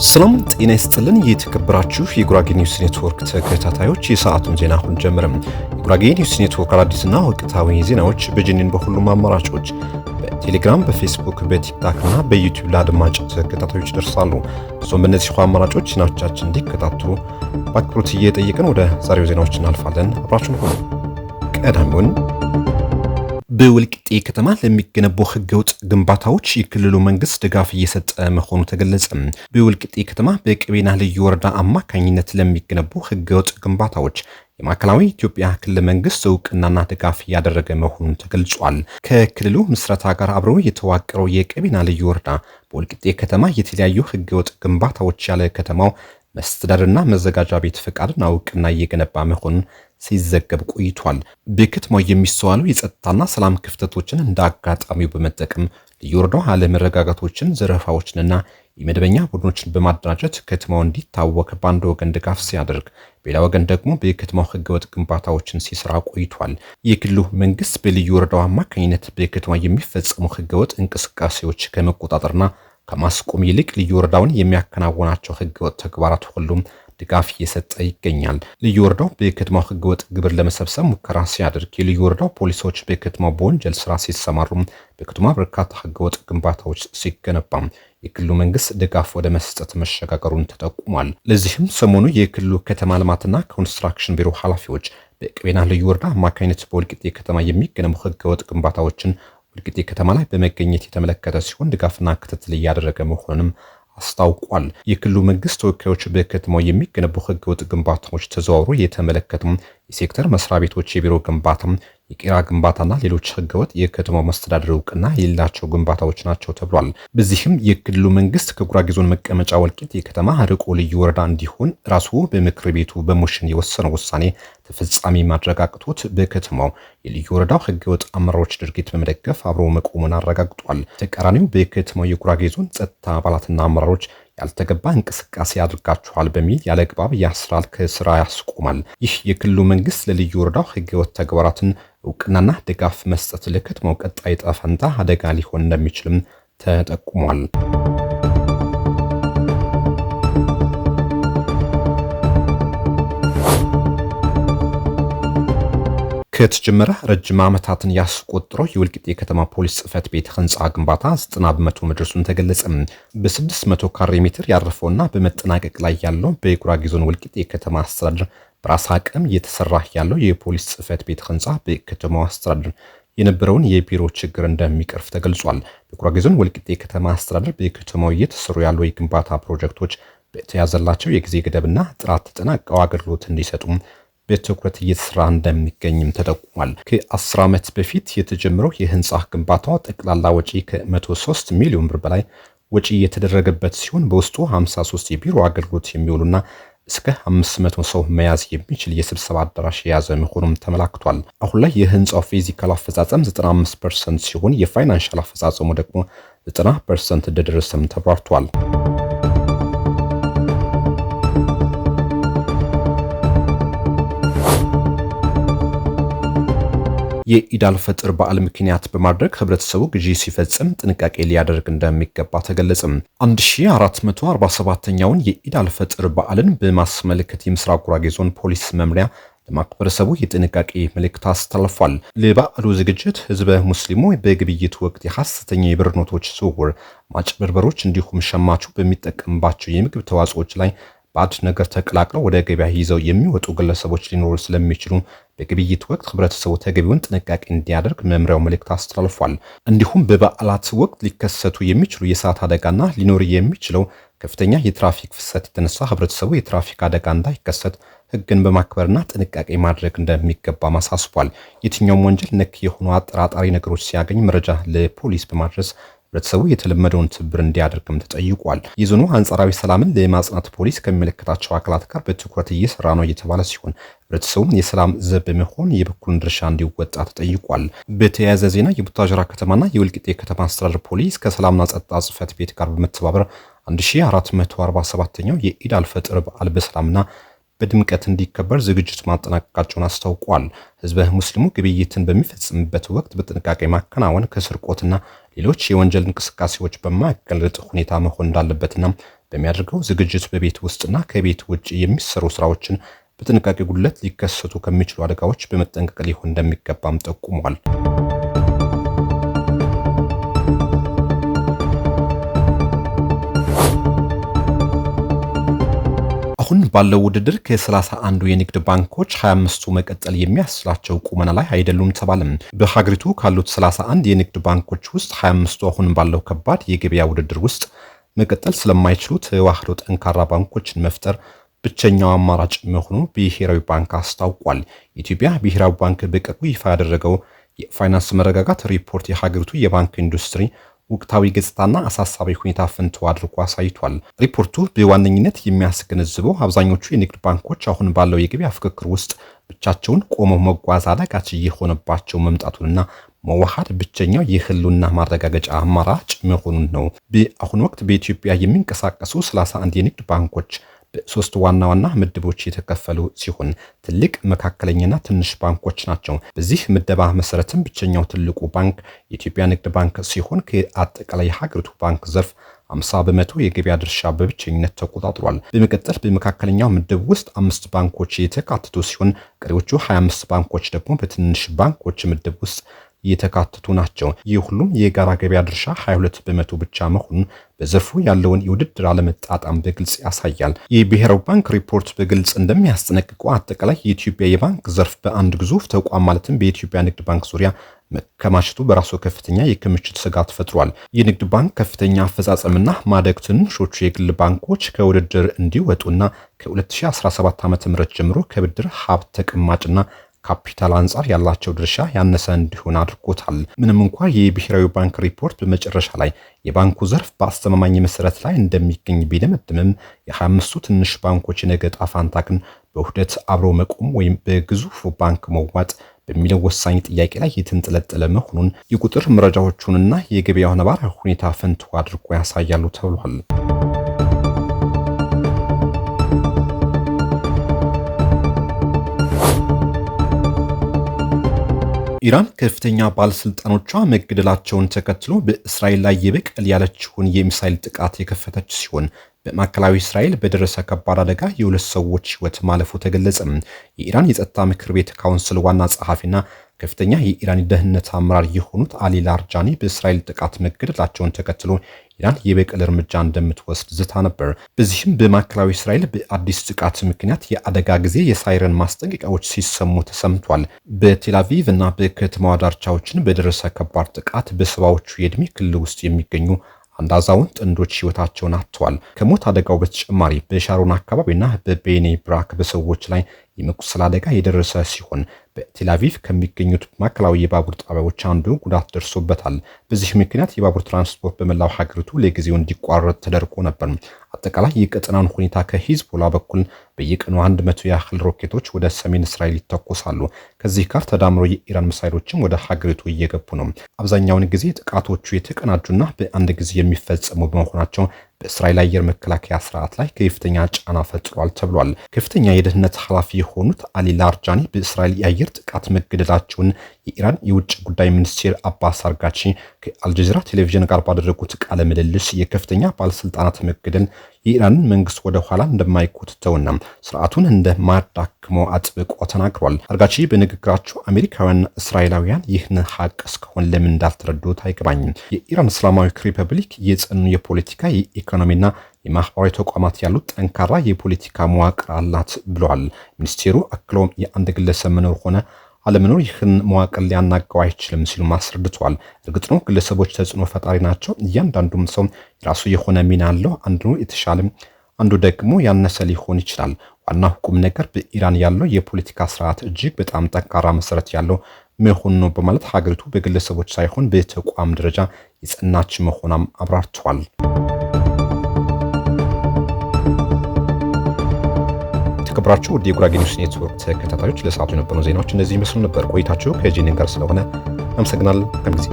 ሰላም ጤና ይስጥልን። የተከበራችሁ የጉራጌ ኒውስ ኔትወርክ ተከታታዮች፣ የሰዓቱን ዜና አሁን ጀመረም። የጉራጌ ኒውስ ኔትወርክ አዳዲስና ወቅታዊ ዜናዎች በጂኒን በሁሉም አማራጮች በቴሌግራም፣ በፌስቡክ፣ በቲክቶክ እና በዩቲዩብ ለአድማጭ ተከታታዮች ይደርሳሉ። እሱም በእነዚህ አማራጮች ዜናዎቻችን እንዲከታተሉ በአክብሮት እየጠየቅን ወደ ዛሬው ዜናዎች እናልፋለን። አብራችሁን ሁኑ። ቀዳሚውን በወልቂጤ ከተማ ለሚገነቡ ህገወጥ ግንባታዎች የክልሉ መንግስት ድጋፍ እየሰጠ መሆኑ ተገለጸ። በወልቂጤ ከተማ በቀቤና ልዩ ወረዳ አማካኝነት ለሚገነቡ ህገወጥ ግንባታዎች የማዕከላዊ ኢትዮጵያ ክልል መንግስት እውቅናና ድጋፍ እያደረገ መሆኑን ተገልጿል። ከክልሉ ምስረታ ጋር አብሮ የተዋቀረው የቀቤና ልዩ ወረዳ በወልቂጤ ከተማ የተለያዩ ህገወጥ ግንባታዎች ያለ ከተማው መስተዳድርና መዘጋጃ ቤት ፈቃድና እውቅና እየገነባ መሆኑን ሲዘገብ ቆይቷል። በከተማው የሚስተዋሉ የጸጥታና ሰላም ክፍተቶችን እንደ አጋጣሚው በመጠቀም ልዩ ወረዳው አለመረጋጋቶችን፣ ዘረፋዎችንና የመደበኛ ቡድኖችን በማደራጀት ከተማው እንዲታወክ በአንድ ወገን ድጋፍ ሲያደርግ፣ በሌላ ወገን ደግሞ በከተማው ህገወጥ ግንባታዎችን ሲሰራ ቆይቷል። የክልሉ መንግስት በልዩ ወረዳው አማካኝነት በከተማ የሚፈጸሙ ህገወጥ እንቅስቃሴዎች ከመቆጣጠርና ከማስቆም ይልቅ ልዩ ወረዳውን የሚያከናውናቸው ህገወጥ ተግባራት ሁሉም ድጋፍ እየሰጠ ይገኛል። ልዩ ወረዳው በከተማው ህገወጥ ግብር ለመሰብሰብ ሙከራ ሲያደርግ፣ የልዩ ወረዳው ፖሊሶች በከተማው በወንጀል ስራ ሲሰማሩ፣ በከተማ በርካታ ህገወጥ ግንባታዎች ሲገነባ የክልሉ መንግስት ድጋፍ ወደ መስጠት መሸጋገሩን ተጠቁሟል። ለዚህም ሰሞኑ የክልሉ ከተማ ልማትና ኮንስትራክሽን ቢሮ ኃላፊዎች በቀቤና ልዩ ወረዳ አማካኝነት በወልቂጤ ከተማ የሚገነቡ ህገወጥ ግንባታዎችን ወልቂጤ ከተማ ላይ በመገኘት የተመለከተ ሲሆን ድጋፍና ክትትል እያደረገ መሆኑንም አስታውቋል። የክልሉ መንግስት ተወካዮች በከተማው የሚገነቡ ህገወጥ ግንባታዎች ተዘዋውሮ የተመለከቱ የሴክተር መስሪያ ቤቶች የቢሮ ግንባታ፣ የቄራ ግንባታና ሌሎች ህገወጥ የከተማው መስተዳድር እውቅና የሌላቸው ግንባታዎች ናቸው ተብሏል። በዚህም የክልሉ መንግስት ከጉራጌ ዞን መቀመጫ ወልቂጤ ከተማ ርቆ ልዩ ወረዳ እንዲሆን ራሱ በምክር ቤቱ በ motion የወሰነው ውሳኔ ተፈጻሚ ማድረግ አቅቶት በከተማው የልዩ ወረዳው ህገወጥ አመራሮች ድርጊት በመደገፍ አብሮ መቆሙን አረጋግጧል። ተቃራኒው በከተማው የጉራጌ ዞን ጸጥታ አባላትና አመራሮች ያልተገባ እንቅስቃሴ አድርጋችኋል በሚል ያለአግባብ ያስራል፣ ከስራ ያስቆማል። ይህ የክልሉ መንግስት ለልዩ ወረዳው ህገወጥ ተግባራትን እውቅናና ድጋፍ መስጠት ለከተማው ቀጣይ ዕጣ ፈንታ አደጋ ሊሆን እንደሚችልም ተጠቁሟል። ከተጀመረ ረጅም ዓመታትን ያስቆጠረው የወልቂጤ ከተማ ፖሊስ ጽሕፈት ቤት ህንፃ ግንባታ 90% መድረሱን ተገለጸ። በ600 ካሬ ሜትር ያረፈውና በመጠናቀቅ ላይ ያለው በጉራጌ ዞን ወልቂጤ ከተማ አስተዳደር በራስ አቅም እየተሰራ ያለው የፖሊስ ጽሕፈት ቤት ህንፃ በከተማው አስተዳደር የነበረውን የቢሮ ችግር እንደሚቀርፍ ተገልጿል። በጉራጌ ዞን ወልቂጤ ከተማ አስተዳደር በከተማው እየተሰሩ ያሉ የግንባታ ፕሮጀክቶች በተያዘላቸው የጊዜ ገደብና ጥራት ተጠናቀው አገልግሎት እንዲሰጡ በትኩረት እየተሰራ እንደሚገኝም ተጠቁሟል። ከ10 ዓመት በፊት የተጀመረው የህንፃ ግንባታው ጠቅላላ ወጪ ከ103 ሚሊዮን ብር በላይ ወጪ የተደረገበት ሲሆን በውስጡ 53 የቢሮ አገልግሎት የሚውሉና እስከ 500 ሰው መያዝ የሚችል የስብሰባ አዳራሽ የያዘ መሆኑም ተመላክቷል። አሁን ላይ የህንፃው physical አፈጻጸም 95% ሲሆን የ financial አፈጻጸሙ ደግሞ 90% እንደደረሰም ተብራርቷል። የኢድ አል ፈጥር በዓል ምክንያት በማድረግ ህብረተሰቡ ግዢ ሲፈጽም ጥንቃቄ ሊያደርግ እንደሚገባ ተገለጸ። 1447ኛውን የኢድ አል ፈጥር በዓልን በማስመልከት የምስራቅ ጉራጌ ዞን ፖሊስ መምሪያ ለማህበረሰቡ የጥንቃቄ መልእክት አስተላልፏል። ለበዓሉ ዝግጅት ህዝበ ሙስሊሙ በግብይት ወቅት የሐሰተኛ የብር ኖቶች ዝውውር፣ ማጭበርበሮች እንዲሁም ሸማቹ በሚጠቀምባቸው የምግብ ተዋጽኦች ላይ ባዕድ ነገር ተቀላቅለው ወደ ገበያ ይዘው የሚወጡ ግለሰቦች ሊኖሩ ስለሚችሉ በግብይት ወቅት ህብረተሰቡ ተገቢውን ጥንቃቄ እንዲያደርግ መምሪያው መልእክት አስተላልፏል። እንዲሁም በበዓላት ወቅት ሊከሰቱ የሚችሉ የእሳት አደጋና ሊኖር የሚችለው ከፍተኛ የትራፊክ ፍሰት የተነሳ ህብረተሰቡ የትራፊክ አደጋ እንዳይከሰት ህግን በማክበርና ጥንቃቄ ማድረግ እንደሚገባ አሳስቧል። የትኛውም ወንጀል ነክ የሆኑ አጠራጣሪ ነገሮች ሲያገኝ መረጃ ለፖሊስ በማድረስ ህብረተሰቡ የተለመደውን ትብብር እንዲያደርግም ተጠይቋል። የዞኑ አንጻራዊ ሰላምን ለማጽናት ፖሊስ ከሚመለከታቸው አካላት ጋር በትኩረት እየሰራ ነው እየተባለ ሲሆን ህብረተሰቡም የሰላም ዘብ በመሆን የበኩሉን ድርሻ እንዲወጣ ተጠይቋል። በተያያዘ ዜና የቡታጅራ ከተማና የወልቂጤ ከተማ አስተዳደር ፖሊስ ከሰላምና ጸጥታ ጽሕፈት ቤት ጋር በመተባበር 1447ኛው የኢድ አል ፈጥር በዓል በሰላምና በድምቀት እንዲከበር ዝግጅት ማጠናቀቃቸውን አስታውቋል። ህዝበ ሙስሊሙ ግብይትን በሚፈጽምበት ወቅት በጥንቃቄ ማከናወን ከስርቆትና ሌሎች የወንጀል እንቅስቃሴዎች በማያጋልጥ ሁኔታ መሆን እንዳለበትና በሚያደርገው ዝግጅት በቤት ውስጥና ከቤት ውጭ የሚሰሩ ስራዎችን በጥንቃቄ ጉድለት ሊከሰቱ ከሚችሉ አደጋዎች በመጠንቀቅ ሊሆን እንደሚገባም ጠቁሟል። አሁን ባለው ውድድር ከ31ዱ የንግድ ባንኮች 25ቱ መቀጠል የሚያስችላቸው ቁመና ላይ አይደሉም ተባለም። በሀገሪቱ ካሉት 31 የንግድ ባንኮች ውስጥ 25ቱ አሁን ባለው ከባድ የገበያ ውድድር ውስጥ መቀጠል ስለማይችሉ ተዋህዶ ጠንካራ ባንኮችን መፍጠር ብቸኛው አማራጭ መሆኑ ብሔራዊ ባንክ አስታውቋል። የኢትዮጵያ ብሔራዊ ባንክ በቅርቡ ይፋ ያደረገው የፋይናንስ መረጋጋት ሪፖርት የሀገሪቱ የባንክ ኢንዱስትሪ ወቅታዊ ገጽታና አሳሳቢ ሁኔታ ፍንትው አድርጎ አሳይቷል። ሪፖርቱ በዋነኝነት የሚያስገነዝበው አብዛኞቹ የንግድ ባንኮች አሁን ባለው የገበያ ፍክክር ውስጥ ብቻቸውን ቆመው መጓዝ አዳጋች እየሆነባቸው መምጣቱንና መዋሃድ ብቸኛው የህልውና ማረጋገጫ አማራጭ መሆኑን ነው። በአሁኑ ወቅት በኢትዮጵያ የሚንቀሳቀሱ 31 የንግድ ባንኮች በሶስት ዋና ዋና ምድቦች የተከፈሉ ሲሆን ትልቅ፣ መካከለኛና ትንሽ ባንኮች ናቸው። በዚህ ምደባ መሰረትም ብቸኛው ትልቁ ባንክ የኢትዮጵያ ንግድ ባንክ ሲሆን ከአጠቃላይ የሀገሪቱ ባንክ ዘርፍ 50% የገበያ ድርሻ በብቸኝነት ተቆጣጥሯል። በመቀጠል በመካከለኛው ምድብ ውስጥ 5 ባንኮች የተካተቱ ሲሆን ቀሪዎቹ 25 ባንኮች ደግሞ በትንሽ ባንኮች ምድብ ውስጥ የተካተቱ ናቸው። ይህ ሁሉም የጋራ ገበያ ድርሻ 22% ብቻ መሆኑን በዘርፉ ያለውን የውድድር አለመጣጣም በግልጽ ያሳያል። የብሔራዊ ባንክ ሪፖርት በግልጽ እንደሚያስጠነቅቀው አጠቃላይ የኢትዮጵያ የባንክ ዘርፍ በአንድ ግዙፍ ተቋም ማለትም በኢትዮጵያ ንግድ ባንክ ዙሪያ መከማቸቱ በራሱ ከፍተኛ የክምችት ስጋት ፈጥሯል። የንግድ ባንክ ከፍተኛ አፈጻጸምና ማደግ ትንሾቹ የግል ባንኮች ከውድድር እንዲወጡና ከ2017 ዓ.ም ጀምሮ ከብድር ሀብት ተቀማጭና ካፒታል አንጻር ያላቸው ድርሻ ያነሰ እንዲሆን አድርጎታል። ምንም እንኳ የብሔራዊ ባንክ ሪፖርት በመጨረሻ ላይ የባንኩ ዘርፍ በአስተማማኝ መሰረት ላይ እንደሚገኝ ቢደመድምም የ25ቱ ትንሽ ባንኮች የነገ ዕጣ ፈንታ ግን በውህደት አብሮ መቆም ወይም በግዙፉ ባንክ መዋጥ በሚለው ወሳኝ ጥያቄ ላይ የተንጠለጠለ መሆኑን የቁጥር መረጃዎቹንና የገበያው ነባራዊ ሁኔታ ፍንትው አድርጎ ያሳያሉ ተብሏል። ኢራን ከፍተኛ ባለስልጣኖቿ መገደላቸውን ተከትሎ በእስራኤል ላይ የበቀል ያለችውን የሚሳኤል ጥቃት የከፈተች ሲሆን በማዕከላዊ እስራኤል በደረሰ ከባድ አደጋ የሁለት ሰዎች ሕይወት ማለፉ ተገለጸ። የኢራን የጸጥታ ምክር ቤት ካውንስል ዋና ጸሐፊና ከፍተኛ የኢራን ደህንነት አመራር የሆኑት አሊ ላርጃኒ በእስራኤል ጥቃት መገደላቸውን ተከትሎ ኢራን የበቀል እርምጃ እንደምትወስድ ዝታ ነበር። በዚህም በማዕከላዊ እስራኤል በአዲስ ጥቃት ምክንያት የአደጋ ጊዜ የሳይረን ማስጠንቀቂያዎች ሲሰሙ ተሰምቷል። በቴል አቪቭ እና በከተማዋ ዳርቻዎችን በደረሰ ከባድ ጥቃት በሰባዎቹ የዕድሜ ክልል ውስጥ የሚገኙ አንድ አዛውንት ጥንዶች ሕይወታቸውን አጥተዋል። ከሞት አደጋው በተጨማሪ በሻሮን አካባቢና በቤኔ ብራክ በሰዎች ላይ የመቁሰል አደጋ የደረሰ ሲሆን በቴል አቪቭ ከሚገኙት ማዕከላዊ የባቡር ጣቢያዎች አንዱ ጉዳት ደርሶበታል። በዚህ ምክንያት የባቡር ትራንስፖርት በመላው ሀገሪቱ ለጊዜው እንዲቋረጥ ተደርጎ ነበር። አጠቃላይ የቀጠናውን ሁኔታ ከሂዝቦላ በኩል በየቀኑ 100 ያህል ሮኬቶች ወደ ሰሜን እስራኤል ይተኮሳሉ። ከዚህ ጋር ተዳምሮ የኢራን ሚሳይሎችም ወደ ሀገሪቱ እየገቡ ነው። አብዛኛውን ጊዜ ጥቃቶቹ የተቀናጁና በአንድ ጊዜ የሚፈጸሙ በመሆናቸው በእስራኤል አየር መከላከያ ስርዓት ላይ ከፍተኛ ጫና ፈጥሯል ተብሏል። ከፍተኛ የደህንነት ኃላፊ የሆኑት አሊ ላርጃኒ በእስራኤል የአየር ጥቃት መገደላቸውን የኢራን የውጭ ጉዳይ ሚኒስቴር አባስ አርጋቺ ከአልጀዚራ ቴሌቪዥን ጋር ባደረጉት ቃለ ምልልስ የከፍተኛ ባለስልጣናት መገደል የኢራንን መንግስት ወደ ኋላ እንደማይጎትተውና ስርዓቱን እንደማያዳክመው አጥብቆ ተናግሯል። አርጋቺ በንግግራቸው አሜሪካውያን፣ እስራኤላውያን ይህን ሀቅ እስካሁን ለምን እንዳልተረዱት አይገባኝም። የኢራን እስላማዊ ሪፐብሊክ የጸኑ የፖለቲካ የኢኮኖሚና የማህበራዊ ተቋማት ያሉት ጠንካራ የፖለቲካ መዋቅር አላት ብለዋል። ሚኒስቴሩ አክለውም የአንድ ግለሰብ መኖር ሆነ አለመኖር ይህን መዋቅር ሊያናጋው አይችልም ሲሉ አስረድተዋል። እርግጥ ነው ግለሰቦች ተጽዕኖ ፈጣሪ ናቸው። እያንዳንዱም ሰው የራሱ የሆነ ሚና አለው። አንዱ የተሻለ አንዱ ደግሞ ያነሰ ሊሆን ይችላል። ዋናው ቁም ነገር በኢራን ያለው የፖለቲካ ስርዓት እጅግ በጣም ጠንካራ መሰረት ያለው መሆኑ ነው በማለት ሀገሪቱ በግለሰቦች ሳይሆን በተቋም ደረጃ የጸናች መሆኗም አብራርተዋል። የተከበራችሁ ውድ የጉራጌ ኒውስ ኔትወርክ ተከታታዮች ለሰዓቱ የነበሩ ዜናዎች እነዚህ ይመስሉ ነበር። ቆይታችሁ ከጂኒን ጋር ስለሆነ አመሰግናለሁ። መልካም ጊዜ።